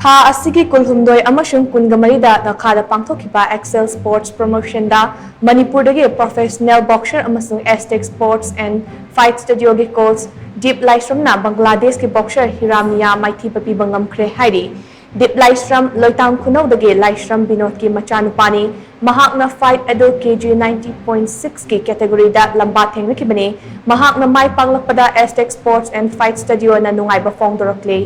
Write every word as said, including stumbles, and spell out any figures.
ꯊꯥ ꯑꯁꯤꯒꯤ ꯀꯨꯟꯍꯨꯝꯗꯣꯏ ꯑꯃꯁꯨꯡ ꯀꯨꯟꯃꯔꯤꯗ ꯗꯥꯈꯥꯗ ꯄꯥꯡꯊꯣꯛꯈꯤꯕ Excel Sports Promotionꯗ ꯃꯅꯤꯄꯨꯔꯗꯒꯤ professional boxer ꯑꯃꯁꯨꯡ Aztec Sports and Fight Studioꯒꯤ coach ꯗꯤꯞ ꯂꯥꯏꯁ꯭ꯔꯝꯅ ꯕꯪꯒ꯭ꯂꯥꯗꯦꯁꯀꯤ boxer ꯍꯤꯔꯥꯃꯤꯌꯥ ꯃꯥꯏꯊꯤꯕ ꯄꯤꯕ ꯉꯝꯈ꯭ꯔꯦ ꯍꯥꯏꯔꯤ꯫ ꯗꯤꯞ ꯂꯥꯏꯁ꯭ꯔꯝ ꯂꯣꯏꯇꯥꯡ ꯈꯨꯅꯧꯗꯒꯤ ꯂꯥꯏꯁ꯭ꯔꯝ ꯕꯤꯅꯣꯗꯀꯤ ꯃꯆꯥꯅꯨꯄꯥꯅꯤ꯫ ꯃꯍꯥꯛꯅ fight ꯑꯗꯨ KG ninety point sixꯀꯤ categoryꯗ ꯂꯝꯕꯥ ꯊꯦꯡꯅꯈꯤꯕꯅꯤ꯫ ꯃꯍꯥꯛꯅ ꯃꯥꯏ ꯄꯥꯛꯂꯛꯄꯗ Aztec Sports and Fight Studioꯅ ꯅꯨꯡꯉꯥꯏꯕ ꯐꯣꯡꯗꯣꯔꯛꯂꯤ꯫